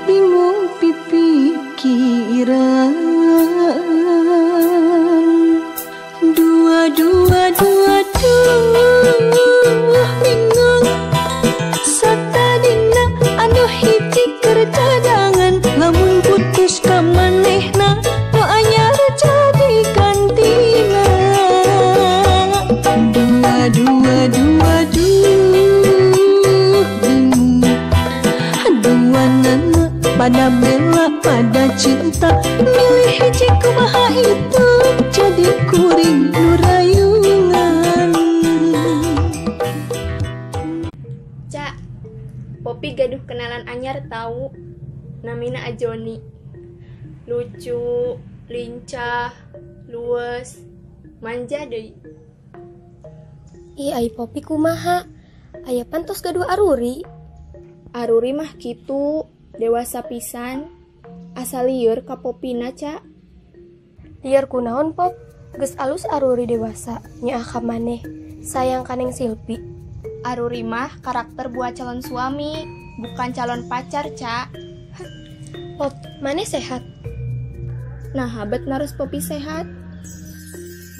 Bingung pipikiran dua dua dua dua bingung satadina anu hiji keur cadangan lamun putus ka manehna nu anyar jadi gantina dua dua dua dua bingung dua nana pada bela pada cinta milih hiji kumaha itu jadi kuring nu rayungan. Cak, Popi gaduh kenalan anyar tahu, namina Ajoni. Lucu, lincah, luwes, manja deui. Ih, ai Popi kumaha? Aya pantos gaduh aruri. Aruri mah kitu, dewasa pisan. Asa lieur ka Popina, Cak. Lieur kunaon, Pop? Geus alus aruri dewasa, nyaah ka maneh. Sayang ka Neng Silpi. Aruri mah karakter buat calon suami, bukan calon pacar, Cak. Pop, maneh sehat? Nah, habet naros Popi sehat.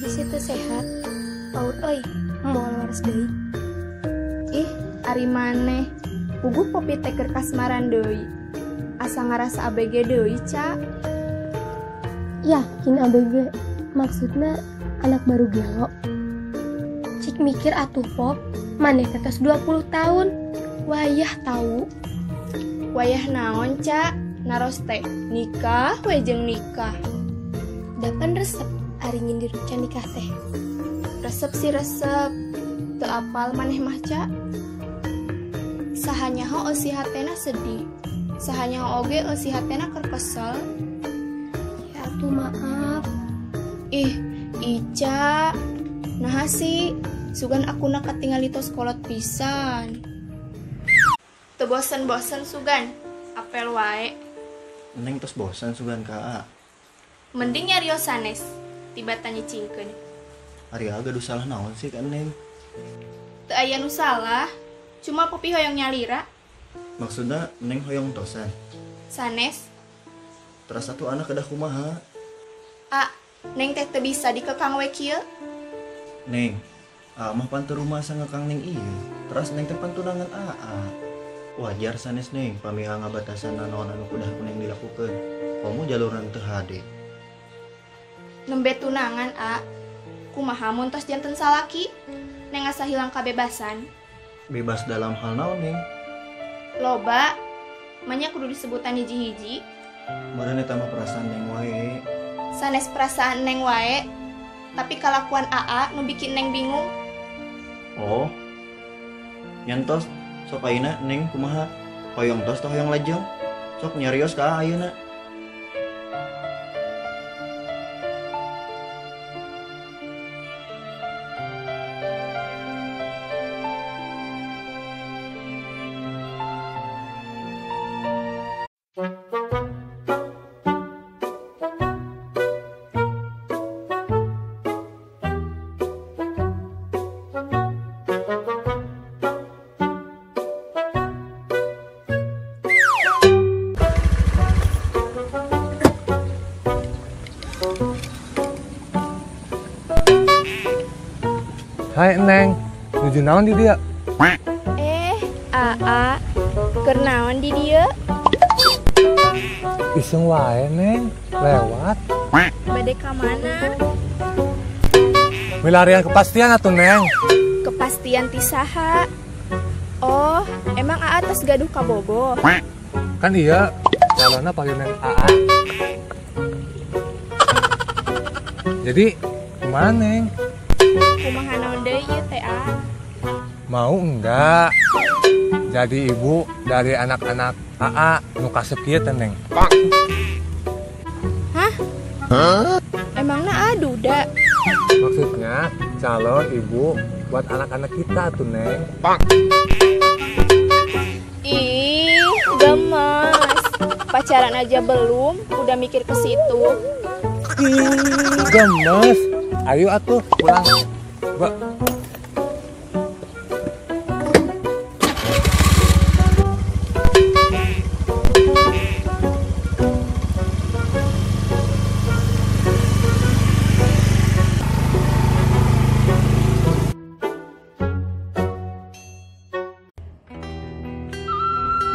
Bisi teu sehat. Paur euy, moal waras deui. Ih, ari maneh. Puguh Popi teh keur kasmaran deui. Asa ngarasa ABG deui, Cak. Yakin ABG? Maksudna anak baru gelo. Cik mikir atuh, Pop. Maneh teh tos 20 tahun. Wayah tahu. Wayah naon, Cak? Naros teh nikah we jeung nikah. Dapan resep ari nyindir can nikah teh. Resep sih resep. Teu apal maneh mah, Cak. Saha nyaho eusi hatena sedih. Saha nyaho oge eusi hatena keur kesel. Ya atuh maaf. Ih, Ica. Naha sih? Sugan akuna katingali tos kolot pisan. Teu bosen-bosen sugan. Apel wae. Neng tos bosen sugan ka A. Mending nyarios sanes, tibatan nyicingkeun. Ari A gaduh salah naon sih ka Neng? Teu aya nu salah, cuma Popi hoyong nyalira. Maksudna Neng hoyong tosan. Sanes. Teras atuh anak kedah kumaha? A, Neng teh teu bisa dikekang we kieu. Neng, A mah pan teu rumasa ngekang Neng ieu. Teras Neng teh pan tunangan AA. Wajar sanes Neng, pami A ngabatasan naon anu kudah ku Neng dilakukeun. Komo jaluran teu hade. Nembe tunangan, A. Kumaha mun tos janten salaki? Neng asa hilang kabebasan. Bebas dalam hal naon, Neng? Loba, manya kudu disebutan hiji-hiji. Meureun eta mah perasaan Neng wae. Sanes perasaan Neng wae, tapi kalakuan AA nu bikin Neng bingung. Oh. Nyantos sok ayeuna Neng kumaha? Hoyong tos teh hoyong lajeng? Sok nyarios ka A ayeuna. Hai Neng, nuju naon di dia? Aa, keur naon di dia? Iseng wae Neng, lewat. Bade ka mana? Milarian kepastian atuh Neng. Kepastian ti saha? Oh, emang Aa tos gaduh kabogoh? Kan iya, calonna panggil Neng Aa. Jadi, kumaha Neng? Kumaha naon deui ieu teh A? Mau enggak jadi ibu dari anak-anak AA nu kasep kieu teh Neng? Hah? Emangna A duda? Maksudnya calon ibu buat anak-anak kita tuh Neng. Ih, gemes. Pacaran aja belum, udah mikir ke situ. Gemes. Ayo atuh pulang. Ba.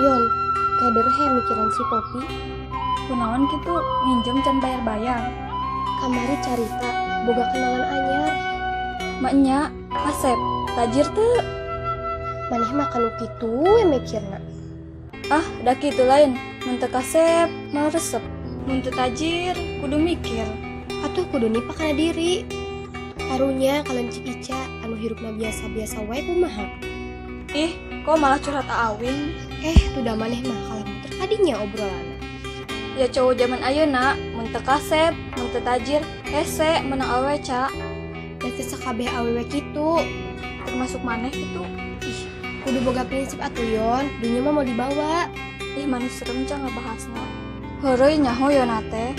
Yon, keder he mikiran si Popi. Kunaon kitu nginjem can bayar-bayar. Kamari carita boga kenalan anyar. Maknya kasep tajir teu. Maneh mah kanu kitu we mikirna. Ah, da kitu lain. Mun teu kasep mah resep. Mun teu tajir kudu mikir. Atuh kudu nipa kana diri. Karunya kalencik Ica anu hirupna biasa-biasa wae kumaha. Ih, kok malah curhat Awing? Tuh maneh mah kalah muter kadinya obrolan. Ya cowok zaman ayeuna mun teu kasep, mun teu tajir, hese menang awewe ca. Da teu sakabeh awewe kitu, termasuk maneh kitu. Ih, kudu boga prinsip atuh Yon, dunya mah mau dibawa. Ih, manis serem ca ngabahasna. Heureuy nyaho Yona teh.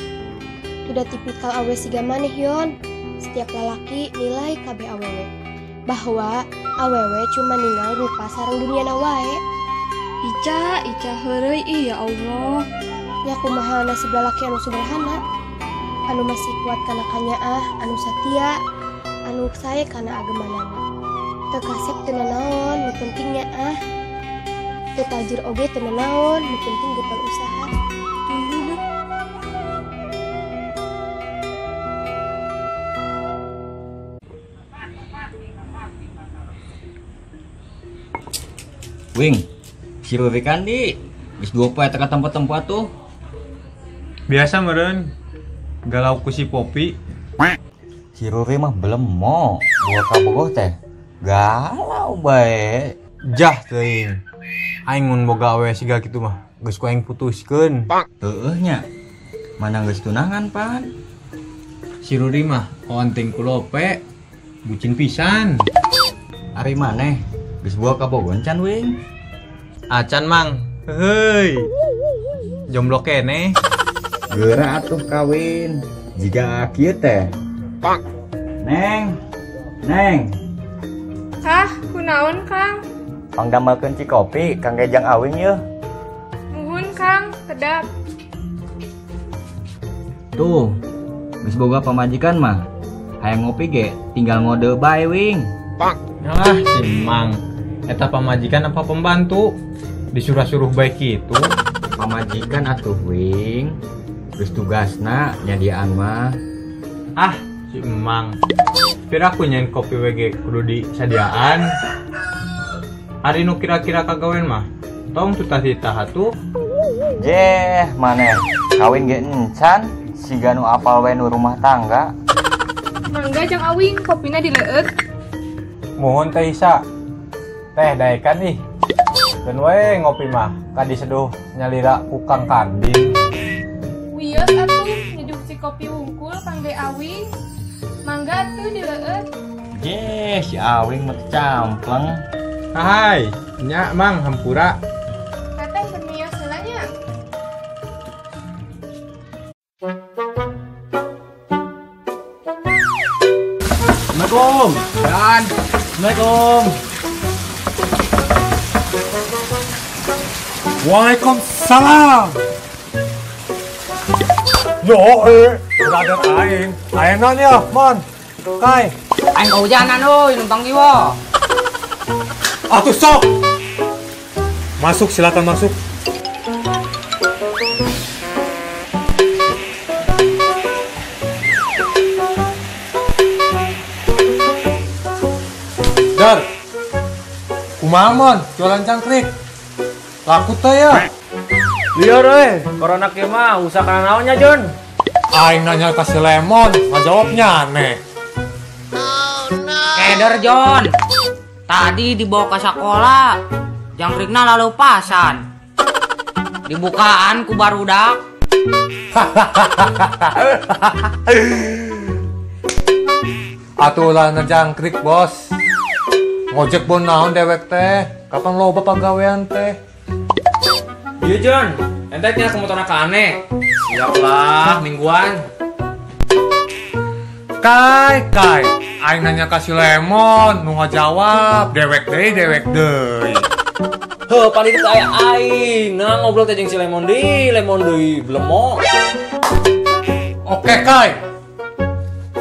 Tuh tipikal awewe siga maneh Yon. Setiap lalaki nilai kabeh awewe. Bahwa awewe cuma ningal rupa sareng duniana wae. Ica, Ica heureuy ih ya Allah. Nya kumaha nasib lalaki anu sederhana, anu masih kuat kana kanyaah, anu satia, anu sae kana agemanana. Teu kasep teu nanaon, nu penting nyaah. Teu tajir oge teu nanaon, nu penting getol usaha. Wing, si Ruri kan di geus dua poe teh ka tempat-tempat tuh. Biasa meureun galau ku si Popi. Si Ruri mah belemo, boga kabogoh teh galau bae. Jah teuing. Aing mun boga awewe siga kitu mah geus ku aing putuskeun. Heueuh nya. Mana geus tunangan pan? Si Ruri mah onting ku lope, bucin pisan. Ari maneh geus boga kabogoh can Wing? Acan mang. Heuy. Jomblo keneh. Geura atuh kawin. Jiga kieu teh. Neng. Neng. Kah, kunaon Kang? Pangdamelkeun cikopi Kang Gejang Awing yeuh. Muhun Kang, kedap. Tuh, geus boga pamajikan mah. Hayang ngopi ge tinggal ngode bae Wing. Alah si Mang. Eta pamajikan apa pembantu? Disuruh-suruh bae kitu. Pamajikan atuh Wing. Geus tugasna nyadiaan mah. Ah, si Mang. Pira aku nyain kopi WG kudu disadiaan. Ari nu kira-kira kagawen mah tong tutah-titah atuh. Jeh, maneh kawin ge encan siga nu apal we nu rumah tangga. Mangga jang Awing kopina dileueut. Mohon teh Isa. Teh daekan ih. Keun we ngopi mah kadiseduh nyalira ku Kang Kardin. Wios atuh nyeduh si kopi wungkul kangge Awing. Mangga atuh dileueut. Jeh, si Awing mah campleng. Hai, nya Mang hampura. Teteh bermios heula nya. Assalamualaikum. Dan Assalamualaikum. Waalaikumsalam. Yo, brother aing. Aing naon ya, Mon? Kai. Aing kahujanan euy numpang ieu. Atuh sok. Masuk, silakan masuk. Dar, kumaha Mon, jualan jangkrik. Laku teh ya? Liar euy, corona kieu mah usaha kana naonnya, Jon? Aing nanya ka si Lemon, ngajawabnya aneh. Oh, no. Keder, Jon. Tadi dibawa ke sekolah, jangkrikna laleupasan. Dibukaan ku barudak. Atuh lah jangkrik, Bos. Ngojek bon naon dewek teh, kapan loba pagawean teh? Iya John, ente tinggal ke motorna ka aneh. Siap lah, mingguan. Kai, kai, aing nanya ka si Lemon, nu ngajawab, dewek deui, dewek deui. Heuh, paling teu aya aing. Nah, ngobrol teh jeung si Lemon deui, blemo. Oke, Kai.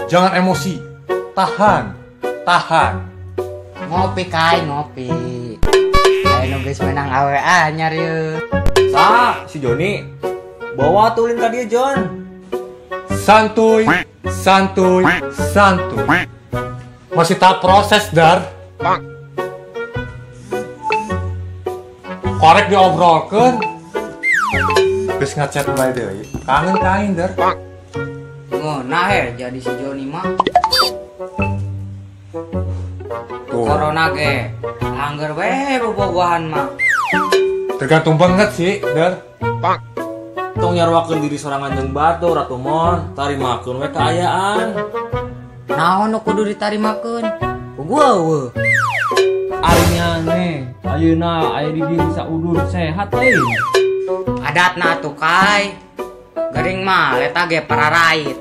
Jangan emosi. Tahan, tahan. Ngopi Kai, ngopi. Ayo nu geus menang awe anyar yeuh. Sa, si Joni. Bawa tulin ka dieu, Jon. Santuy, santuy, santuy. Masih tahap proses, Dar. Korek diobrolkeun. Geus ngacet bae deui. Kangen ka aing, Dar. Ngeunah he jadi si Joni mah. Tuh. Corona ge angger we bobogohan mah. Tergantung banget sih, Dar. Tong nyaruakeun diri sorangan jeung batur atuh Mon, tarimakeun we kaayaan. Naon nu kudu ditarimakeun? Ku gua eueuh. Ari nyane, ayeuna aya di dieu bisa udur sehat euy. Adatna atuh Kai. Gering mah leta ge pararait.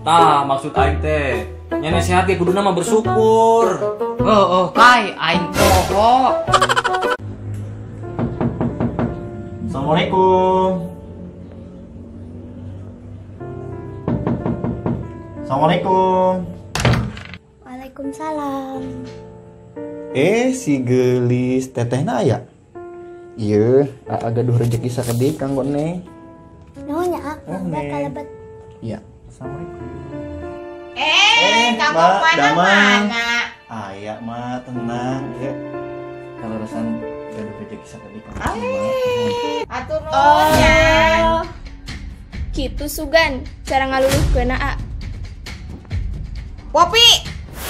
Tah maksud aing teh, nyane sehat ge kuduna mah bersyukur. Heuh, Kai, aing poho. Assalamualaikum. Assalamualaikum. Waalaikumsalam. Si gelis tetehna aya? Ieu, aa gaduh rejeki sakedik kanggo Neng. Nuhun nya, ah, mangga kalebet. Iya. Assalamualaikum. Kang Opana mana? Aya mah tenang ya. Kaleresan gaduh rejeki sakedik kanggo Atur nuhun nya. Kitu sugan cara ngaluluhkeun aa. Popi,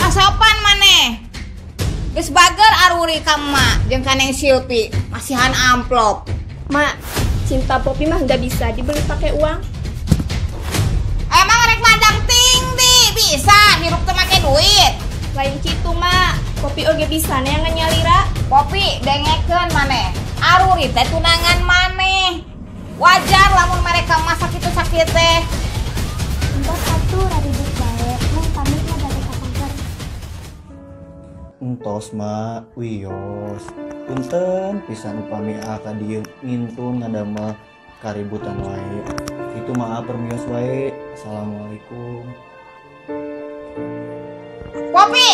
kasopan maneh. Geus bager aruri ka emak jeung ka Neng Silpi, masihan amplop. Mak, cinta Popi mah nggak bisa dibeli pakai uang. Emang rek madang tinggi bisa hirup teu make duit. Lain kitu, Mak. Popi oge bisa neangan nyalira. Popi dengekeun maneh. Aruri teh tunangan maneh. Wajar lamun mereka masak itu sakit teh. Entos atuh raribut bae, Neng pamit mah bade ka pangker. Entos mak, wios. Punten pisan upami aa ka dieu ngintun ngadamel kaributan wae. Kitu mah aa permios wae. Assalamualaikum. Popi,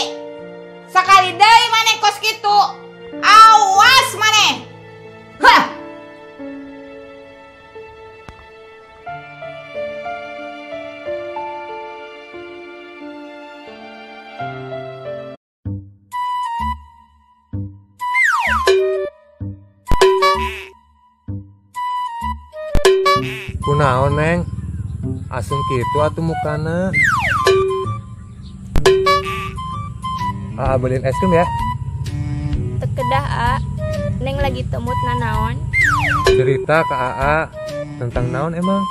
sakali deui maneh kos kitu. Awas maneh. Hah. Kunaon, Neng? Asung kitu atuh mukana. Aa beliin es krim ya. Teu kedah, A. Neng lagi temut nanaon. Cerita ke AA tentang naon emang?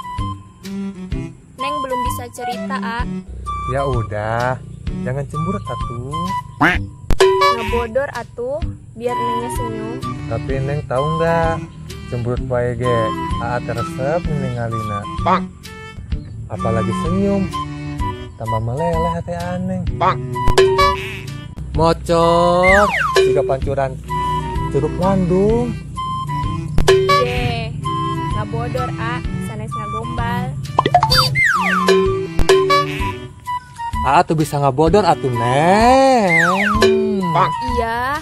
Neng belum bisa cerita, A. Ya udah, jangan cemberut atuh. Ngebodor atuh, biar Nengnya senyum. Tapi Neng tahu nggak? Cemberut wae ge, AA teresep ningalina. Apalagi senyum, tambah meleleh hati aneng. Mocok, juga pancuran curug Bandung. Ye, ngabodor A, sanes ngagombal. Aa tuh bisa ngabodor atuh Neng. Iya.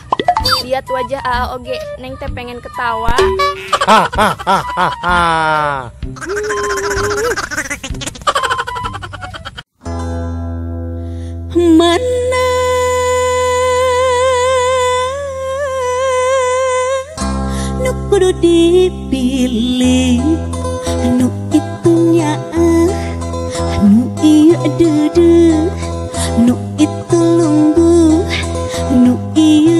Lihat wajah Aa oge, Neng teh pengen ketawa. Hahaha. Mana nu kudu dipilih, nu itu nyaah, nu ieu deudeuh, nu itu lungguh, nu ieu